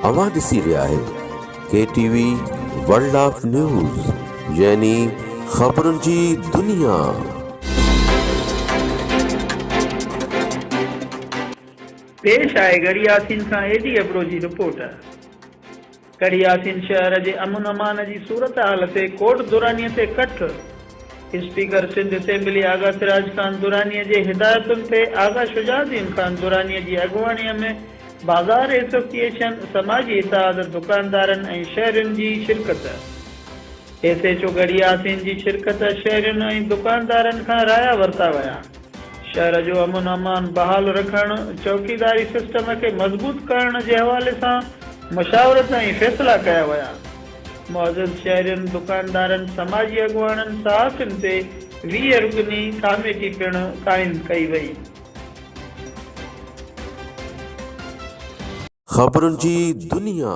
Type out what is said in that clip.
اوهان ڏسي رهيا آهيو K T V world of news يعني خبرن جي دنيا. پيش آهي ڳڙهي ياسين کان اي ڊي ابڙو جي رپورٽ. ڳڙهي ياسين شهر جي امن امان جي صورتحال تي ڪوٽ دراني تي ڪٺ، اسپيڪر سنڌ اسيمبلي آغا سراج خان دراني جي هدايتن تي آغا شجاع الدين خان دراني جي اڳواڻي ۾ بازار ايسوسيئيشن، سماجي اتحاد، دڪاندارن ۽ شهرين جي شرڪت. S H O Garhi Yasin جي شرڪت، شهرين ۽ دڪاندارن کان رايا ورتا ويا. شهر جو امن امان بحال رکڻ، چوڪيداري سسٽم کي مضبوط ڪرڻ جي حوالي سان مشاورت ۽ فيصلا ڪيا ويا. معزز شهرين، دڪاندارن، سماجي اڳواڻن، صحافين تي 20 رڪني ڪاميٽي پڻ قائم ڪئي وئي. خبرن جي دنيا.